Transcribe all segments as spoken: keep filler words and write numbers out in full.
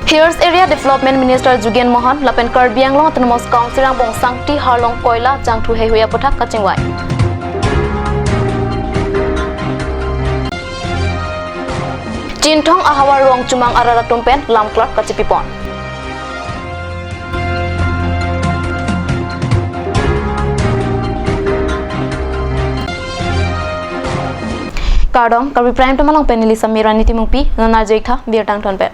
Hills Area Development Minister Jugen Mohan lapen Karbi Anglong Autonomous Council angbong Sangti Harlong Koila jangthu heihui aputhak kachingvai. Chinthong ahavar Rongchumang arat atum pen lamklar kachipipon. Kardom, Karbi Prime Time along pen neli Samira Niti Mungpi, non arjutha birta angthon pen.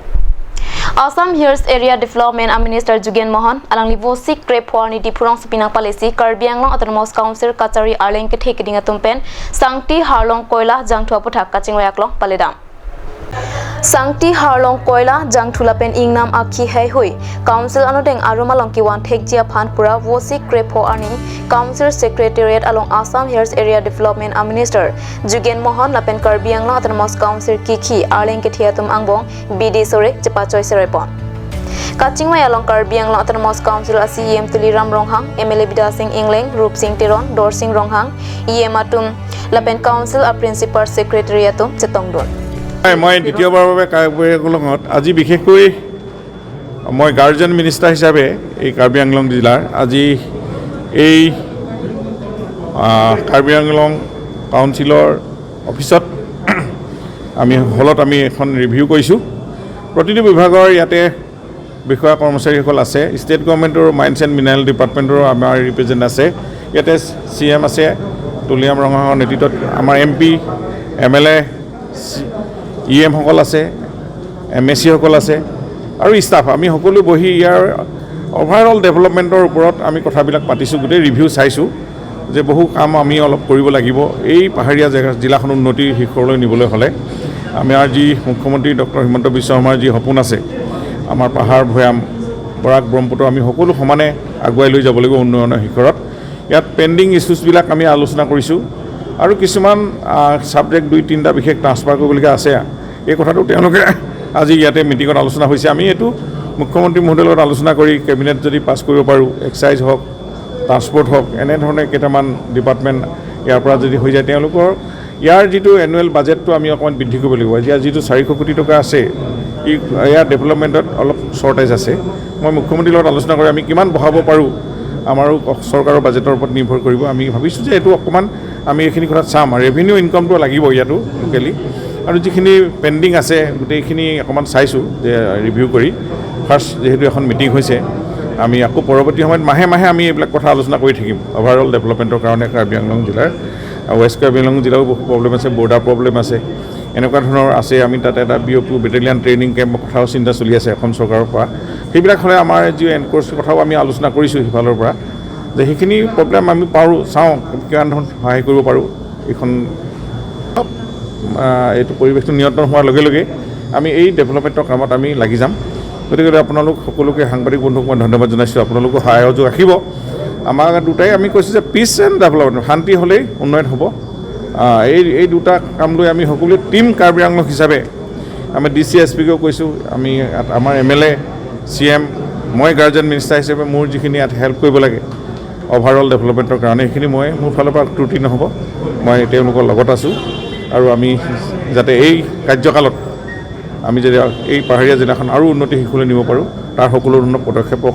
Assam Hills Area Development a Minister Jugen Mohan, alangli Vosik krepho arni Diphu rongsopi nangpalesi, Karbi Anglong Autonomous Council kachari arleng kethe keding atum pen, Sangti Harlong Koila jangthu aputhak kachingvai aklong paledam. Sangti Harlong Koila jangthu lapen ingnam akhi heihui, Council anodeng arum along kevan thekji aphan pura Vosik krepho arni, Council Secretariat along Assam Hills Area Development a Minister Jugen Mohan lapen Karbi Anglong Autonomous Council kikhi arleng kethe atum angbong bidi sore chepachoi seroipon. Kachingvai along Karbi Anglong Autonomous Council a CEM Tuliram Ronghang, MLA Bidya Sing Engleng, Rup Sing Teron, Dor Sing Ronghang, EM atum lapen Council a Principal Secretary atum chetongdun. হয়, মই দ্বিতীয়বাৰৰ বাবে কাৰ্বি আংলঙত আজি বিশেষকৈ মই guardian minister হিচাপে এই কাৰ্বি আংলং জিলাৰ আজি এই, আহ, কাৰ্বি আংলং কাউন্সিলৰ অফিচত আমি হলত আমি এখন ৰিভিউ কৰিছোঁ। প্ৰতিটো বিভাগৰ ইয়াতে বিষয়া কৰ্মচাৰীসকল আছে। ষ্টেট গভৰ্ণমেণ্টৰো মাইনছ এণ্ড মিনাৰেল ডিপাৰ্টমেণ্টৰো আমাৰ ৰিপ্ৰেজেণ্ট আছে। ইয়াতে চি এম আছে, তুলিৰাম ৰংহাঙৰ নেতৃত্বত আমাৰ এম পি, এম এল এ, ই এমসকল আছে, এম এ চিসকল আছে আৰু ষ্টাফ। আমি সকলো বহি ইয়াৰ অভাৰঅল ডেভেলপমেণ্টৰ ওপৰত আমি কথাবিলাক পাতিছোঁ, গোটেই ৰিভিউ চাইছোঁ যে বহু কাম আমি অলপ কৰিব লাগিব। এই পাহাৰীয়া জেগা, জিলাখন উন্নতিৰ শিখৰলৈ নিবলৈ হ'লে আমাৰ যি মুখ্যমন্ত্ৰী ডক্টৰ হিমন্ত বিশ্ব শৰ্মাৰ যি সপোন আছে, আমাৰ পাহাৰ ভৈয়াম, বৰাক ব্ৰহ্মপুত্ৰ আমি সকলো সমানে আগুৱাই লৈ যাব লাগিব উন্নয়নৰ শিখৰত। ইয়াত পেণ্ডিং ইছ্যুছবিলাক আমি আলোচনা কৰিছোঁ আৰু কিছুমান, আহ, ছাবজেক্ট দুই তিনিটা বিশেষ ট্ৰান্সফাৰ কৰিবলগীয়া আছে। এই কথাটো তেওঁলোকে আজি ইয়াতে মিটিঙত আলোচনা হৈছে। আমি এইটো মুখ্যমন্ত্ৰী মহোদয়ৰ লগত আলোচনা কৰি কেবিনেট যদি পাছ কৰিব পাৰোঁ, এক্সাইজ হওক, ট্ৰান্সপৰ্ট হওক, এনেধৰণে কেইটামান ডিপাৰ্টমেণ্ট ইয়াৰ পৰা যদি হৈ যায়, তেওঁলোকৰ ইয়াৰ যিটো এনুৱেল বাজেটটো আমি অকণমান বৃদ্ধি কৰিব লাগিব। এতিয়া যিটো চাৰিশ কোটি টকা আছে, ই, ইয়াৰ ডেভেলপমেণ্টত অলপ শ্বৰ্টেজ আছে। মই মুখ্যমন্ত্ৰীৰ লগত আলোচনা কৰি আমি কিমান বঢ়াব পাৰোঁ, আমাৰো চৰকাৰৰ বাজেটৰ ওপৰত নিৰ্ভৰ কৰিব। আমি ভাবিছোঁ যে এইটো অকণমান আমি এইখিনি কথাত চাম আৰু ৰেভিনিউ ইনকামটো লাগিব ইয়াতো লোকেলি। আৰু যিখিনি পেণ্ডিং আছে গোটেইখিনি অকণমান চাইছোঁ যে ৰিভিউ কৰি। ফাৰ্ষ্ট যিহেতু এখন মিটিং হৈছে, আমি আকৌ পৰৱৰ্তী সময়ত মাহে মাহে আমি এইবিলাক কথা আলোচনা কৰি থাকিম। অভাৰঅল ডেভেলপমেণ্টৰ কাৰণে কাৰ্বি আংলং জিলাৰ, ৱেষ্ট কাৰ্বি আংলং জিলাও বহুত প্ৰব্লেম আছে, বৰ্ডাৰ প্ৰব্লেম আছে, এনেকুৱা ধৰণৰ আছে। আমি তাতে এটা বি অ' পি বেটেলিয়ান ট্ৰেইনিং কেম্পৰ কথাও চিন্তা চলি আছে অসম চৰকাৰৰ পৰা। সেইবিলাক হ'লে আমাৰ জি অ' এনক্ৰ'চৰ কথাও আমি আলোচনা কৰিছোঁ সিফালৰ পৰা, যে সেইখিনি প্ৰব্লেম আমি পাৰোঁ, চাওঁ কিমান ধৰণ সহায় কৰিব পাৰোঁ। এইখন, আহ, এইটো পৰিৱেশটো নিয়ন্ত্ৰণ হোৱাৰ লগে লগে আমি এই ডেভেলপমেণ্টৰ কামত আমি লাগি যাম। গতিকে আপোনালোক সকলোকে, সাংবাদিক বন্ধুক মই ধন্যবাদ জনাইছোঁ। আপোনালোকৰ সহায় সহযোগ ৰাখিব। আমাৰ দুটাই আমি কৈছোঁ যে পিচ এণ্ড ডেভেলপমেণ্ট, শান্তি হ'লেই উন্নয়ন হ'ব। আহ, এই, এই দুটা কাম লৈ আমি সকলোৱে টিম কাৰ্বি আংলং হিচাপে আমি ডি চি, এছ পিকেও কৈছোঁ, আমি ইয়াত আমাৰ এম এল এ, চি এম, মই গাৰ্জেন মিনিষ্টাৰ হিচাপে মোৰ যিখিনি ইয়াত হেল্প কৰিব লাগে অভাৰঅল ডেভেলপমেণ্টৰ কাৰণে, সেইখিনি মই মোৰ ফালৰ পৰা ত্ৰুটি নহ'ব। মই তেওঁলোকৰ লগত আছোঁ আৰু আমি যাতে এই কাৰ্যকালত আমি যদি এই পাহাৰীয়া জিলাখন আৰু উন্নতি শিখৰলৈ নিব পাৰোঁ, তাৰ সকলো ধৰণৰ পদক্ষেপক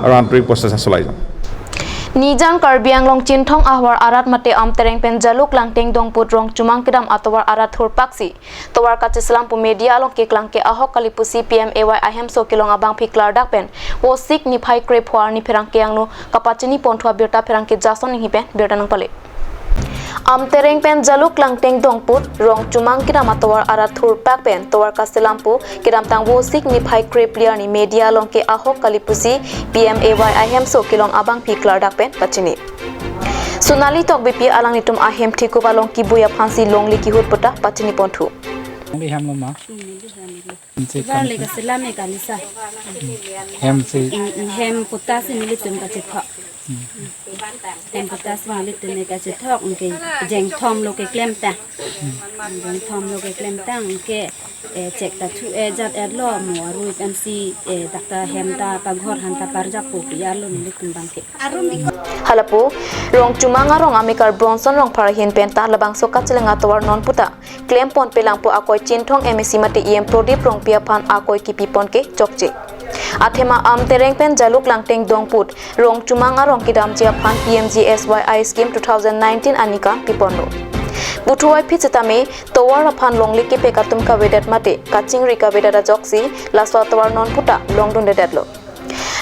আৰু আন্তৰিক প্ৰচেষ্টা চলাই যাম। Nijang Karbi Anglong Chinthong ahavar arat mate Amtereng pen Jaluk Langteng Dongput Rongchumang kedam atovar arat thurpaksi tovar kacheselam pu media along keklang ke ahok kali pusi P M A Y ahemso kelong abangphi klardak pen Vosik niphai krepho arni pherangke angno kapachini ponthu abirta pherangke Jason Inghi pen birta nangpale. Amtereng pen Jaluk Langteng Dongput Rongchumang kedam atovar arat thurpak pen tovar kaselam pu kedamtang Vosik niphai krephli arni media along ke ahok kali pusi P M A Y ahemso kelong abangphi klardak pen pachini. Sonali Tokbipi alanglitum ahem thikup along kibui aphansi longle kihut puta pachini ponthu. Neli hem lo ma? Neli hem lo. Nche Ivan kam le kaselam e kalisa. Hem si. Mm, mm, hem puta si nelitum kachethok. Hem puta si nelitum e kachethok, anke jengthom lo keklemtang. Jengthom lo keklemtang, anke, eh, chek ta thu, eh, jat, eh, lo mo arui pensi, eh, dak ta hem ta paghor han ta parjap po pi arlo nelitum abangke. Halapu, Rongchumang arong amekar Bronson Rongphar ahin penta labangso kacheleng atovar non puta klempon pelang pu akoi Chinthong M A C mate E M Prodip Rongpi aphan akoi kipipon ke chokche. Athema Amtereng pen Jaluk Langteng Dongput Rongchumang arong kedamji aphan P M G S Y I scheme two thousand nineteen aning kam piponlo. Puthot vaiphi setame tovar aphan longle kepek atum kavedet mate kachingri kavedet ajoksi laso atovar non puta longdundedetlo.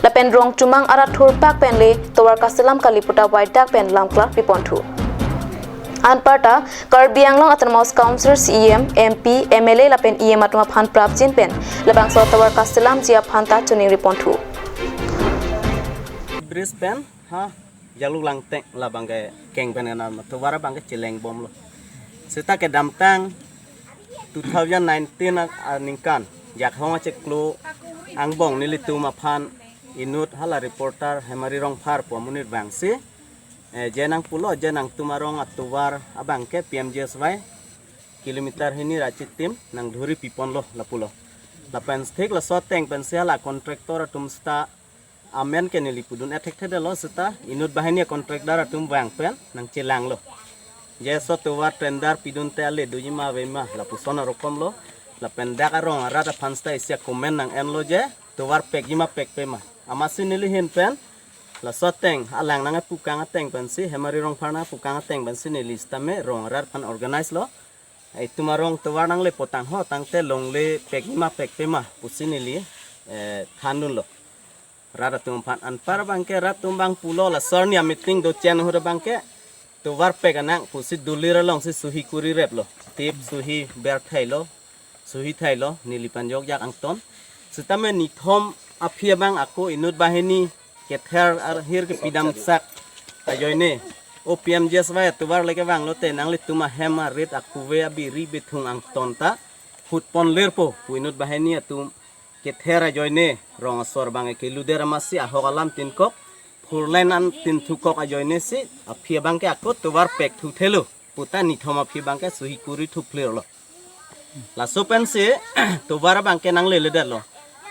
Lapen Rongchumang arat thurpak pen le tovar kaselam kali puta vaidak pen lamklar piponthu. Anparta Karbi Anglong Autonomous Council C E M, M P, M L A lapen E M atum aphan prapjin pen labangso tovar kaselamji aphan ta choningri ponthu. Bridge pen ha Jaluk Langteng labang ke keng pen enar ma tovar abang ke chelengbomlo. Seta kedamtang two thousand nineteen a-, aningkan Jakhong achiklo angbong nelitum aphan inut hala reporter Hemari Rongphar pu amonit vangsi, eh, je nangpulo, je nangtum arong atovar abang ke P M G S Y kilometer hini ra chitim nangdhuri piponlo lapulo. Lapen thik laso ateng pensi hala contractor atum seta amen ke neli pudun-et thekthedetlo seta inut banghini contractor atum vang pen nangchelanglo. Je laso tovar tender pidunte ale doji ma ave ma lapuson arokomlo. Lapen dak arong arat aphan seta isi a-comment nang-enlo je tovar pekji ma pekpe ma. Amatsi neli ahin pen laso ateng alang nangpukang ateng pensi Hemari Rongphar nangpukang ateng pensi neli setame rong arat aphan organize lo. Itum arong tovar nangle potang ho tangte longle pekji ma pekpe ma pusi neli, eh, thandunlo. Rat atum aphan anpar abang ke rat atum abang pulo laso arni a-meeting dochen ahut abang ke tovar pek anang pusi dolir alongsi suhi kuri replo. Tip suhi ber thailo, suhi thailo, neli panjok jak angton. Setame nithom aphi abang ako inut banghini kether ahir kepidamsak ajoine. O P M G S Y atovar le kevanglote nanglitum ahem arit akuve abiri bithung angton ta hutponlerpo pu inut banghini atum kether ajoine rong asor abang ke luder amatsi ahok alam tinkok, four lane an tinthukok ajoine si aphi abang ke ako tovar pekthuthelo puta nithom aphi abang ke suhi kuri thuphlirlo. Laso pensi tovar abang ke nangleledetlo.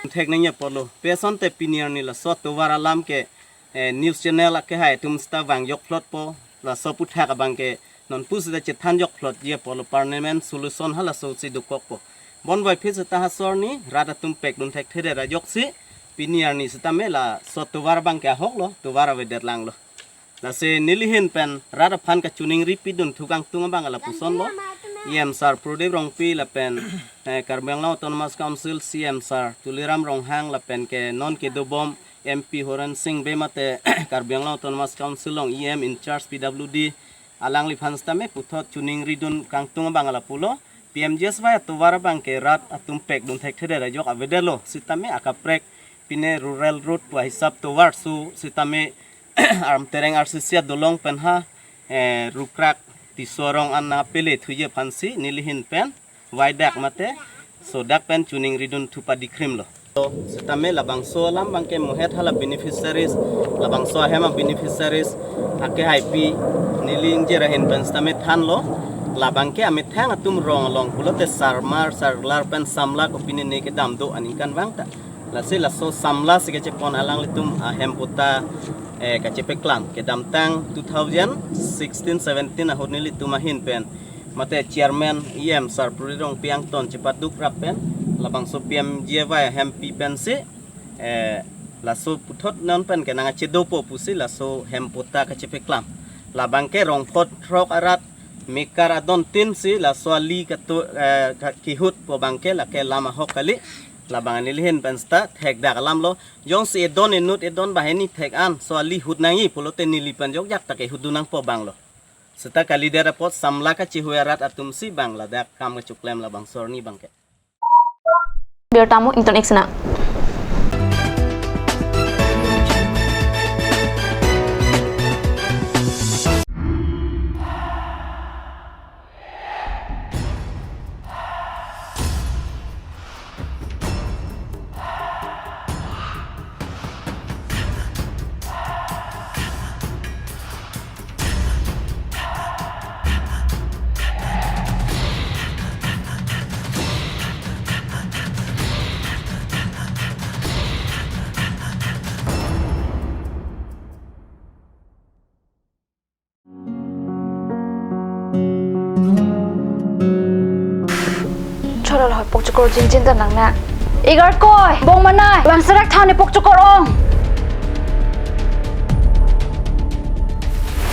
Thek nangji apotlo. Pi asonte pini arni laso tovar alam ke, eh, news channel akehai atum seta vangjokphlotpo. Laso aputhak abang ke non pu seta chethanjokphlotji apotlo, permanent solution halaso si dokokpo. Bonvoi aphi seta laso arni rat atum pekdun thekthedet ajoksi pini arni setame laso tovar abang ke ahoklo, tovar avedet langlo. Lasi neli ahin pen rat aphan kachoningri pidun thu kangtung abang ke lapusonlo. E M sir Prodip Rongpi lapen, eh, Karbi Anglong Autonomous Council C E M sir Tuliram Ronghang lapen ke non kedobom M P Horen Sing Bey mate Karbi Anglong Autonomous Council along E M in charge P W D alangliphan setame puthot choningridun kangtung abang ke lapulo. P M G S Y atovar abang ke rat atum pekdun thekthedet ajok avedetlo setame akaprek pine rural road pu ahisap tovar su setame Amtereng R C C adolong pen ha, eh, Rukrak Tisorong an nangpele thuji aphansi neli ahin pen vaidak mate sodak pen choningridun thu padikrimlo. To, setame labangso alam abang ke mohet hala beneficiaries, labangso ahem a-beneficiaries akehaipi neli ingjir ahin pen setame thanlo. Labang ke amethang atum rong along pulote sarmar sarlar pen samla kopine ne kedam do aningkanvang ta. Lasi laso samla si kachepon alanglitum ahem patta, eh, kachepeklam. Kedamtang two thousand sixteen seventeen ahut nelitum ahin pen mate chairman E M sir Prodip Rongpi angton chepadukrap pen labangso P M G S Y ahem pi pensi, eh, laso puthot non pen ke nangchedopo pusi laso hem patta kachepeklam. Labang ke rong phot throk arat mekar adon tin si laso ali katu, eh, ka-, kihut pu abang ke lake lam ahok kali. Labang neli ahin pen seta thekdak alamlo. Jongsi edon inut edon banghini thek an so ali hut nangji pulote neli panjok jak ta kehutdun nangpo abanglo. Seta kalidet apot samla kachehui arat atum si abang ladak kam kachoklem labangso arni abang ke. Birta mo ington ik sena. Cholo lo, pok chukor jinjin ta nang na. Ik arkoi, bong manai, vangserak than ne pok chokor ong.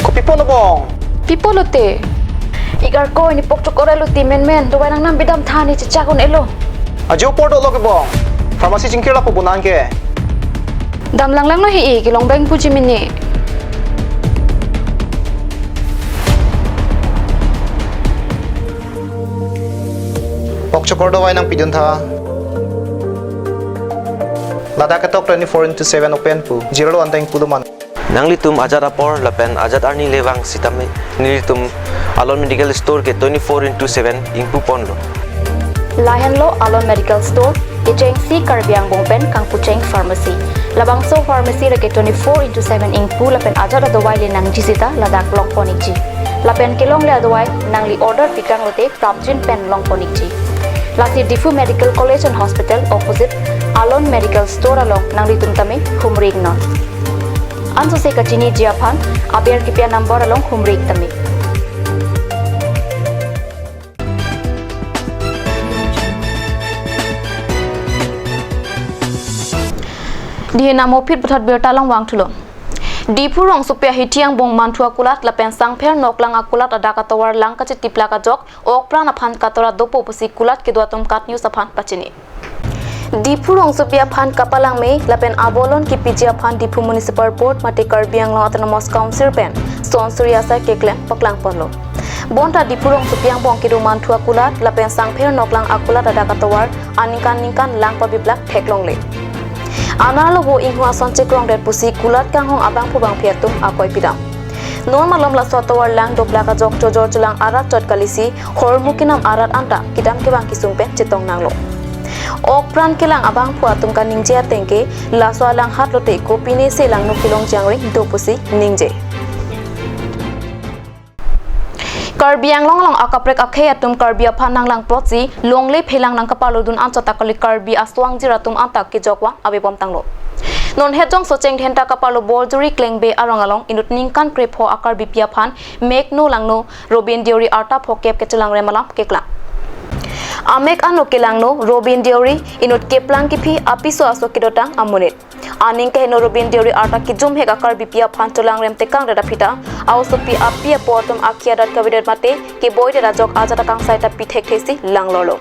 Kopi pon bong? Pi pulote? Ik arkoi, ne pok chokor elo ti menmen, dovai nangnam bidam than ne chechak un-elo. Ajo apor dolo ke bong. Pharmacy chingkir lapu bonang ke. Dam langlanglo he, kelong bang puji mene. Pok chokor dovai nangpidun tha. Ladak ketok twenty-four into seven open pu. Jirlo anteng pulo man. Nanglitum ajat apor lapen ajat arni le vang sitame nelitum Alon Medical Store ke twenty-four into seven ingpu ponlo. Lahenlo Alon Medical Store, kechengsi Karbi angbong pen kangpucheng pharmacy. Labangso pharmacy lake twenty-four into seven ingpu lapen ajat adovai le nangji sita ladak long pon ikji. Lapen kelongle adovai nangli order pikang lote prapjin pen long pon ikji. Lasi Diphu Medical College and Hospital opposite Alon Medical Store along nanglitum tame humri iknon. Ansose kachiniji aphan aber kipi a-number along humri ik tame. Dihe namo phit puthot birta along vangthulo. Diphu rongsopi ahithi angbong Manthu akulat lapen Sangpher noklang akulat adak atovar lang kachitiplak ajok okpran aphan katora dopo pusi kulat kedo atum KAT News aphan pachini. Diphu rongsopi aphan kapalangme lapen abolon kipiji aphan Diphu Municipal Board mate Karbi Anglong Autonomous Council pen son suri asai keklem paklang ponlo. Bonta Diphu rongsopi angbong kedo Manthu akulat lapen Sangpher noklang akulat adak atovar aningkan ningkan lang pabiplak theklongle. Anerlo vo ingho ason chekrongdet pusi kulat kanghong abangphu bangphi atum akoi pidam. Non malom laso atovar lang doplak ajok chojor chelang arat chot kalisi hormu kenam arat anta kedam kevang kesung pen chetong nanglo. Okpran kelang abangphu atum kaningje ateng ke laso alanghat lote kopine se langno kelong jangring do pusi ningje. Karbi Anglong along akaprek akhei atum Karbi aphan nanglangplotsi longle phelang nangkaparlodun anchot ta kali Karbi aso angjir atum anta kejok vang avebom tanglo. Non het jongso chengdhen ta kaparlo Borjuri Klengbe arong along inut ningkan krepho a-Karbipi aphan mekno langno Robin Deuri arta phokep kechelangrem alam keklang. Amek ano kelangno Robin Deuri inut keplang kephi apiso aso kedotang amonit. Aning keheno Robin Deuri arta kejumhek a-Karbipi aphan chelangrem tekangdet aphi ta a-osopi api apo atum akhei adat kavedet mate keboidet ajok ajat akangsai ta pithekthesi langlorlo.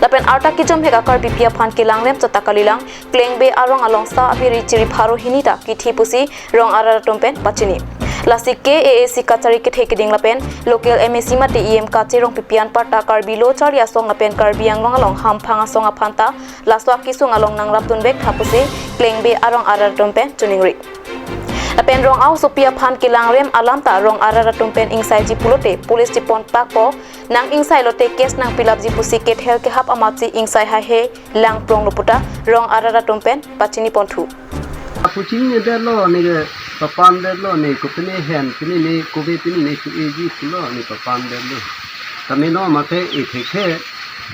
Lapen arta kejumhek a-Karbipi aphan kelangrem chot ta kalilang Klengbe arong along sa abiri chiri pharo hini ta kithi pusi rong arat atum pen pachini. Lasi K A A C kachari kethe keding lapen local M A C mate E M Kache Rongpipi anparta Karbi Lo Charli Asong lapen Karbi Anglong along hamphang asong aphan ta laso akesung along nangrapdun bek tha pusi Klengbe arong arat atum pen choningri. Lapen rong a-osopi aphan kelangrem alam ta rong arat atum pen ingsaiji pulote police chepon pakpo nang ingsai lote case nangpilapji pusi kethel kehap amatsi ingsai haihe langpronglo puta rong arat atum pen pachini ponthu. Kuching ni delo ni ke papan delo ni kopine hen pine ni kobe pine ni su eji pulo ni papan delo. Tame no mate e thekhe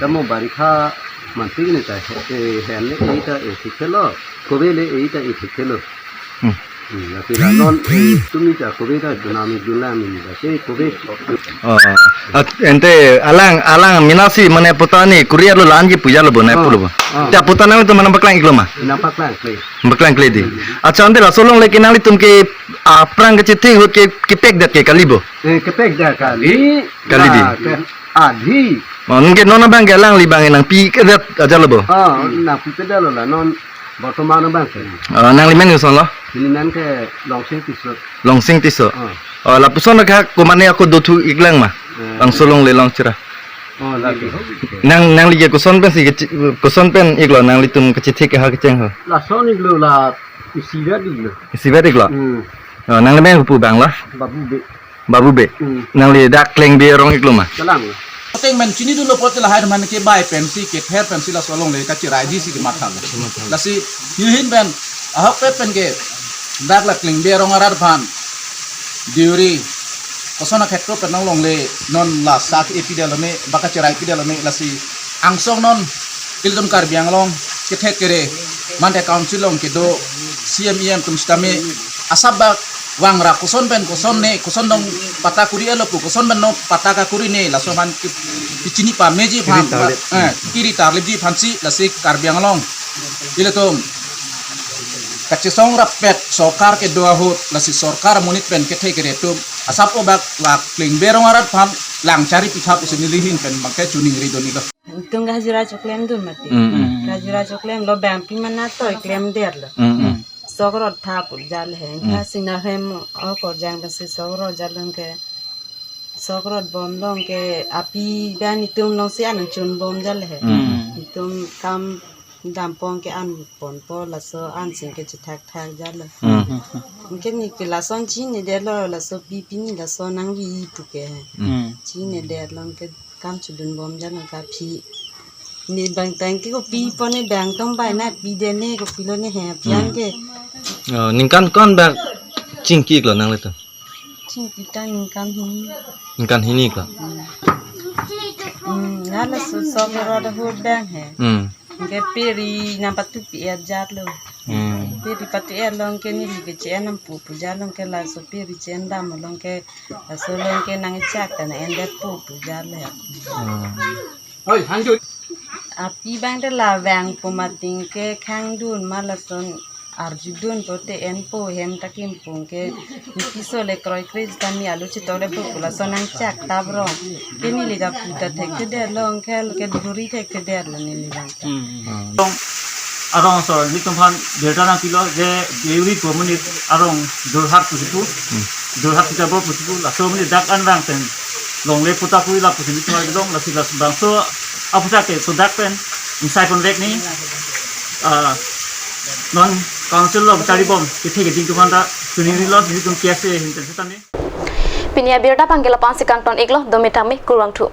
tamo barikha manti ni ta he, e hen ni e ta e thekhe lo. Kobe le e ta e thekhe lo. Hmm. Hmm, lasi la non, eh, tumi ta kobe ta dunami dunami ni ta se kobe. Oh. At, ente alang, alang minasi mane putani kuriar lo lanji puja lo bo na. Oh, pulo bo. Oh. Ta puta nang tu mana paklang iklo ma? Nang paklang kle. Paklang kle di. Acha ante laso longle ke nanglitum ke, ah, aphrang kechethek ahut ke kepekdet ke kali bo? Eh, kepekdet kali. Kali di. Ah, ke, adhi. Oh, nungke non abang ke alangli abang nangpikedet aja lo bo? Oh, nangpikedet lo la non. Bortoman abang ke. Oh, nangli men koson lo? Neli men ke Longsing Tisso. Longsing Tisso. Oh. Oh, lapuson ke komane ako dothu iklang ma? Eh. Laso longle long chira. Oh, lagi. Nang, nangli ke koson pen si ke, koson pen iklo nanglitum kechethek ha kecheng ho? Lason iklo la isivet iklo. Isivet iklo? Hmm. Oh, nangli men pu abang lo? Babu Be. Babu Be. Hmm. Nangli dak Klengbe arong iklo ma? Kalang. Ateng men chinidunlo pulote lahai man ke bai pensi kether pensi laso longle kachiraiji si kematha. Lasi hirhin pen ahok pet pen ke dak la Klengbe arong arat aphan Deuri koson akhetro pen nang longle non la sa ke-e pidetlo me ba kachiraipi detlo me lasi angsong non ilitum Karbi Anglong kethek kere mante council along kedo C M E M atum sitame asap bak vangra koson pen koson ne, koson dong patta kuri alo pu, koson pen no patta kakuri ne, laso aphan ki-, kichini pameji aphan, kiri tarlip, eh, kiri tarlipji aphansi lasi Karbi Anglong ilitum kachesong rappet sorkar kedo ahut, lasi sorkar amonit pen kethe kere atum asap obak la Klingberong arat aphan lang chari pitha pusi neli ahin pen bangke choningri dun-ilo. Itum ke hajira choklem dun mati. Mm, mm. Hajira choklem lo, bang pi mana to iklem der lo. Mm, mm. Sok rot tha pu jal he. Mm. Ka sina hem o korjang pensi sok rot jal long ke. Sok rot bom long ke api bang itum longsi an chun bom jal he. Mm. Itum kam dampong ke an ponpo, laso an sing ke chithak thak jal lo. Mm. Anke ne ke lason chine der lo, laso pi pini lason nangvi pu ke. Mm. Chine der long ke kam chodun bom jal long ka phi. Ne bang tang ke kopi po ne bang tong bai na pi de ne kopilo ne he pi an ke. Oh, ningkan ko-an bak chingki-iklo nanglitum? Chingki ta ningkan hini. Ningkan hini-iklo? Hmm. Hmm, na laso sok rot ahut bang he. Hmm. Anke peri nang patu pi-et jat lo. Hmm. Peri patu-et long ke neli ke che-en nang pu pu jat long ke, laso peri che-en dam long ke, laso long ke nangchak ta nang-en det pu pu jat le. Hmm. Oi, hanju. Api bang de la vang pu mating ke khang dun ma lason arju dun po te en po hem ta kim pung ke, ni piso le kroi kre ta mi alu chitok de po pu lason nangchak ta bro. Ke neli ka pu ta thek te der long ke, ke dhuri thek te der lo neli bang ta. Hmm. Arong, arong so, nelitum aphan birta nangpilo je Deuri pu amonit arong Jorhat pusi pu. Hmm. Jorhat Titabor pusi pu, laso amonit dak an vang pen longle patta kuri lapusi nelitum arjulong, lasi las bangso aputhak ke so dak pen ingsai ponvek ni, ah, non council lo charibom kethe keding atum aphan ta choningrilo, nelitum K S A ahin pen setame. Pini abirta abang ke la-an si kangton-iklo, dome tame, kurvangthu.